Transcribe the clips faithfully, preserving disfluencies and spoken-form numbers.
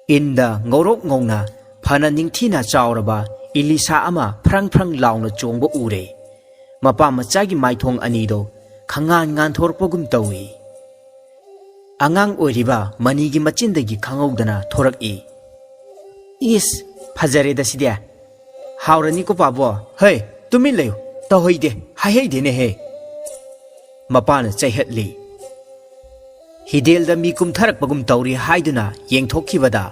ꯏꯟꯗ ꯉꯧꯔꯣꯛ ꯉꯧꯅ ꯐꯅ ꯅꯤꯡꯊꯤꯅ ꯆꯥꯎꯔꯕ ꯏꯂꯤꯁꯥ ꯑꯃ ꯐ꯭ꯔꯪ ꯐ꯭ꯔꯪ ꯂꯥꯎꯅ ꯆꯣꯡꯕ ꯎꯔꯦ꯫ ꯃꯄꯥ ꯃꯆꯥꯒꯤ ꯃꯥꯏꯊꯣꯡ ꯑꯅꯤꯗꯣ ꯈꯪꯉꯥꯟ ꯉꯥꯟꯊꯣꯔꯛꯄꯒꯨꯝ ꯇꯧꯏ꯫ ꯑꯉꯥꯡ ꯑꯣꯏꯔꯤꯕ ꯃꯅꯤꯒꯤ ꯃꯆꯤꯟꯗꯒꯤ ꯈꯪꯍꯧꯗꯅ ꯊꯣꯔꯛꯏ, "ꯏꯁ, ꯐꯖꯔꯦꯗ ꯁꯤꯗꯤ꯫ ꯍꯥꯎꯔꯅꯤꯀꯣ ꯄꯥꯕꯣ꯫ ꯍꯩ, ꯇꯨꯃꯤꯟ ꯂꯩꯌꯨ꯫ ꯇꯧꯍꯩꯗꯦ, ꯍꯥꯏꯍꯩꯗꯦꯅꯦꯍꯦ꯫" ꯃꯄꯥꯅ ꯆꯩꯍꯠꯂꯤ꯫ ꯍꯤꯗꯦꯜꯗ ꯃꯤ ꯀꯨꯝꯊꯔꯛꯄꯒꯨꯝ ꯇꯧꯔꯤ ꯍꯥꯏꯗꯨꯅ ꯌꯦꯡꯊꯣꯛꯈꯤꯕꯗ,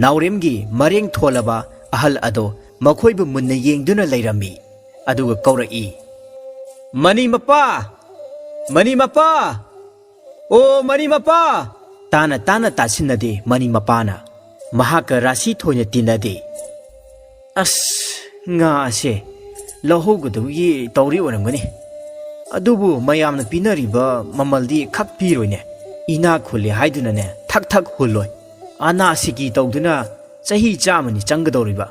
ꯅꯥꯎꯔꯦꯝꯒꯤ ꯃꯔꯦꯡ ꯊꯣꯜꯂꯕ ꯑꯍꯜ ꯑꯗꯣ ꯃꯈꯣꯏꯕꯨ ꯃꯨꯟꯅ ꯌꯦꯡꯗꯨꯅ ꯂꯩꯔꯝꯃꯤ꯫ ꯑꯗꯨꯒ ꯀꯧꯔꯛꯏ, "ꯃꯅꯤ ꯃꯄꯥ! ꯃꯅꯤ ꯃꯄꯥ! ꯑꯣ, ꯃꯅꯤ ꯃꯄꯥ!" ꯇꯥꯅ ꯇꯥꯅ ꯇꯥꯁꯤꯟꯅꯗꯦ ꯃꯅꯤ ꯃꯄꯥꯅ꯫ ꯃꯍꯥꯛꯀ ꯔꯥꯁꯤ ꯊꯣꯏꯅ ꯇꯤꯟꯅꯗꯦ꯫ "ꯑꯁ, ꯉꯥ ꯑꯁꯦ ꯂꯧꯍꯧꯒꯗꯕꯒꯤ ꯇꯧꯔꯤ ꯑꯣꯏꯔꯝꯒꯅꯤ꯫ ꯑꯗꯨꯕꯨ ꯃꯌꯥꯝꯅ ꯄꯤꯅꯔꯤꯕ ꯃꯃꯜꯗꯤ ꯈꯛ ꯄꯤꯔꯣꯏꯅꯦ꯫ ꯏꯅꯥꯛ ꯈꯨꯜꯂꯤ ꯍꯥꯏꯗꯨꯅꯅꯦ ꯊꯛ ꯊꯛ ꯍꯨꯜꯂꯣꯏ꯫ ꯑꯅꯥꯁꯤꯀꯤ ꯇꯧꯗꯨꯅ ꯆꯍꯤ ꯆꯥꯝꯃꯅꯤ ꯆꯪꯒꯗꯧꯔꯤꯕ꯫"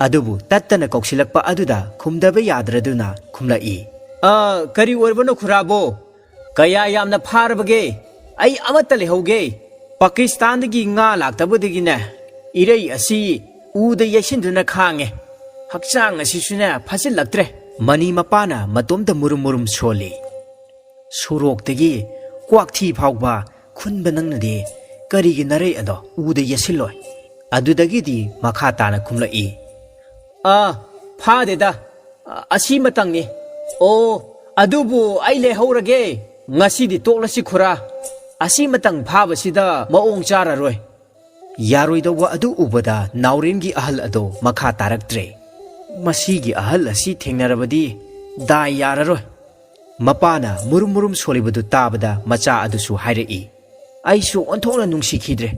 ꯑꯗꯨꯕꯨ ꯇꯠꯇꯅ ꯀꯧꯁꯤꯜꯂꯛꯄ ꯑꯗꯨꯗ ꯈꯨꯝꯗꯕ ꯌꯥꯗ꯭ꯔꯗꯨꯅ ꯈꯨꯝꯂꯛꯏ, "ꯑ, ꯀꯔꯤ ꯑꯣꯏꯔꯕꯅꯣ ꯈꯨꯔꯥꯕꯣ? ꯀꯌꯥ ꯌꯥꯝꯅ ꯐꯥꯔꯕꯒꯦ? ꯑꯩ ꯑꯃꯠꯇ ꯂꯩꯍꯧꯒꯦ꯫ ꯄꯥꯀꯤꯁꯇꯥꯟꯗꯒꯤ ꯉꯥ ꯂꯥꯛꯇꯕꯗꯒꯤꯅꯦ ꯏꯔꯩ ꯑꯁꯤ ꯎꯗ ꯌꯩꯁꯤꯟꯗꯨꯅ ꯈꯥꯡꯉꯦ꯫ ꯍꯛꯆꯥꯡ ꯑꯁꯤꯁꯨꯅꯦ ꯐꯥꯖꯤꯜꯂꯛꯇ꯭ꯔꯦ꯫" ꯃꯅꯤ ꯃꯄꯥꯅ ꯃꯇꯣꯝꯇ ꯃꯨꯔꯨꯝ ꯃꯨꯔꯨꯝ ꯁꯣꯜꯂꯤ꯫ ꯁꯣꯔꯣꯛꯇꯒꯤ ꯀ꯭ꯋꯥꯛꯊꯤ ꯐꯥꯎꯕ ꯈꯨꯟꯕ ꯅꯪꯅꯗꯤ ꯀꯔꯤꯒꯤ ꯅꯔꯩ ꯑꯗꯣ ꯎꯗ ꯌꯦꯠꯁꯤꯜꯂꯣꯏ? ꯑꯗꯨꯗꯒꯤꯗꯤ ꯃꯈꯥ ꯇꯥꯅ ꯈꯨꯝꯂꯛꯏ, "ꯑꯥ, ꯐꯥꯗꯦꯗ, ꯑ-, ꯑꯁꯤꯃꯇꯪꯅꯤ꯫ ꯑꯣ, ꯑꯗꯨꯕꯨ ꯑꯩ ꯂꯩꯍꯧꯔꯒꯦ꯫ ꯉꯁꯤꯗꯤ ꯇꯣꯛꯂꯁꯤ ꯈꯨꯔꯥ꯫ ꯑꯁꯤꯃꯇꯪ ꯐꯥꯕꯁꯤꯗ ꯃꯑꯣꯡ ꯆꯥꯔꯔꯣꯏ꯫" ꯌꯥꯔꯣꯏꯗꯧꯕ ꯑꯗꯨ ꯎꯕꯗ ꯅꯥꯎꯔꯦꯝꯒꯤ ꯑꯍꯜ ꯑꯗꯣ ꯃꯈꯥ ꯇꯥꯔꯛꯇ꯭ꯔꯦ꯫ "ꯃꯁꯤꯒꯤ ꯑꯍꯜ ꯑꯁꯤ ꯊꯦꯡꯅꯔꯕꯗꯤ ꯗꯥꯏ ꯌꯥꯔꯔꯣꯏ꯫" ꯃꯄꯥꯅ ꯃꯨꯔꯨꯝ ꯃꯨꯔꯨꯝ ꯁꯣꯜꯂꯤꯕꯗꯨ ꯇꯥꯕꯗ ꯃꯆꯥ ꯑꯗꯨꯁꯨ ꯍꯥꯏꯔꯛꯏ, "ꯑꯩꯁꯨ ꯑꯣꯟꯊꯣꯛꯅ ꯅꯨꯡꯁꯤꯈꯤꯗ꯭ꯔꯦ꯫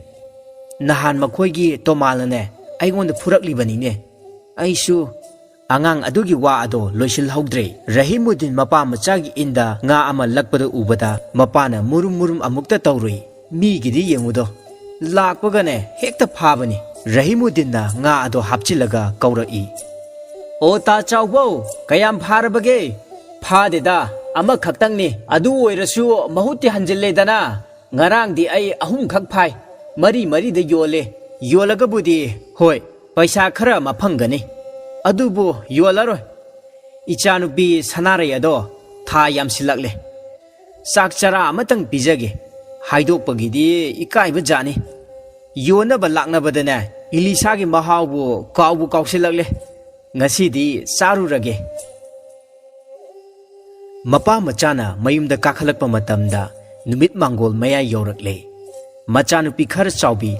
ꯅꯍꯥꯟ ꯃꯈꯣꯏꯒꯤ ꯇꯣꯃꯥꯜꯅꯅꯦ ꯑꯩꯉꯣꯟꯗ ꯐꯨꯔꯛꯂꯤꯕꯅꯤꯅꯦ꯫ ꯑꯩꯁꯨ..." ꯑꯉꯥꯡ ꯑꯗꯨꯒꯤ ꯋꯥ ꯑꯗꯣ ꯂꯣꯏꯁꯤꯜꯍꯧꯗ꯭ꯔꯦ꯫ ꯔꯍꯤꯃꯨꯗꯤꯟ ꯃꯄꯥ ꯃꯆꯥꯒꯤ ꯏꯟꯗ ꯉꯥ ꯑꯃ ꯂꯛꯄꯗ ꯎꯕꯗ ꯃꯄꯥꯅ ꯃꯨꯔꯨꯝ ꯃꯨꯔꯨꯝ ꯑꯃꯨꯛꯇ ꯇꯧꯔꯨꯏ꯫ ꯃꯤꯒꯤꯗꯤ ꯌꯦꯡꯉꯨꯗꯣ, ꯂꯥꯛꯄꯒꯅꯦ ꯍꯦꯛꯇ ꯐꯥꯕꯅꯤ꯫ ꯔꯍꯤꯃꯨꯗꯤꯟꯅ ꯉꯥ ꯑꯗꯣ ꯍꯥꯞꯆꯤꯜꯂꯒ ꯀꯧꯔꯛꯏ, "ꯑꯣ, ꯇꯥ ꯆꯥꯎꯕꯧ, ꯀꯌꯥꯝ ꯐꯥꯔꯕꯒꯦ?" "ꯐꯥꯗꯦꯗ, ꯑꯃꯈꯛꯇꯪꯅꯤ꯫ ꯑꯗꯨ ꯑꯣꯏꯔꯁꯨ ꯃꯍꯨꯠꯇꯤ ꯍꯟꯖꯤꯜꯂꯦꯗꯅ꯫ ꯉꯔꯥꯡꯗꯤ ꯑꯩ ꯑꯍꯨꯝꯈꯛ ꯐꯥꯏ꯫ ꯃꯔꯤ ꯃꯔꯤꯗ ꯌꯣꯜꯂꯦ꯫ ꯌꯣꯜꯂꯒꯕꯨꯗꯤ ꯍꯣꯏ, ꯄꯩꯁꯥ ꯈꯔ ꯑꯃ ꯐꯪꯒꯅꯤ, ꯑꯗꯨꯕꯨ ꯌꯣꯜꯂꯔꯣꯏ꯫ ꯏꯆꯥꯅꯨꯄꯤ ꯁꯅꯥꯔꯩ ꯑꯗꯣ ꯊꯥ ꯌꯥꯝꯁꯤꯜꯂꯛꯂꯦ꯫ ꯆꯥꯛ ꯆꯔꯥ ꯑꯃꯇꯪ ꯄꯤꯖꯒꯦ꯫ ꯍꯥꯏꯗꯣꯛꯄꯒꯤꯗꯤ ꯏꯀꯥꯏꯕ ꯖꯥꯠꯅꯤ꯫ ꯌꯣꯟꯅꯕ ꯂꯥꯛꯅꯕꯗꯅꯦ, ꯏꯂꯤꯁꯥꯒꯤ ꯃꯍꯥꯎꯕꯨ ꯀꯥꯎꯕꯨ ꯀꯥꯎꯁꯤꯜꯂꯛꯂꯦ꯫ ꯉꯁꯤꯗꯤ ꯆꯥꯔꯨꯔꯒꯦ꯫ ꯃꯄꯥ ꯃꯆꯥꯅ ꯃꯌꯨꯝꯗ ꯀꯥꯈꯠꯂꯛꯄ ꯃꯇꯝꯗ ꯅꯨꯃꯤꯠ ꯃꯥꯡꯒꯣꯜ ꯃꯌꯥꯏ ꯌꯧꯔꯛꯂꯦ꯫ ꯃꯆꯥꯅꯨꯄꯤ ꯈꯔ ꯆꯥꯎꯕꯤ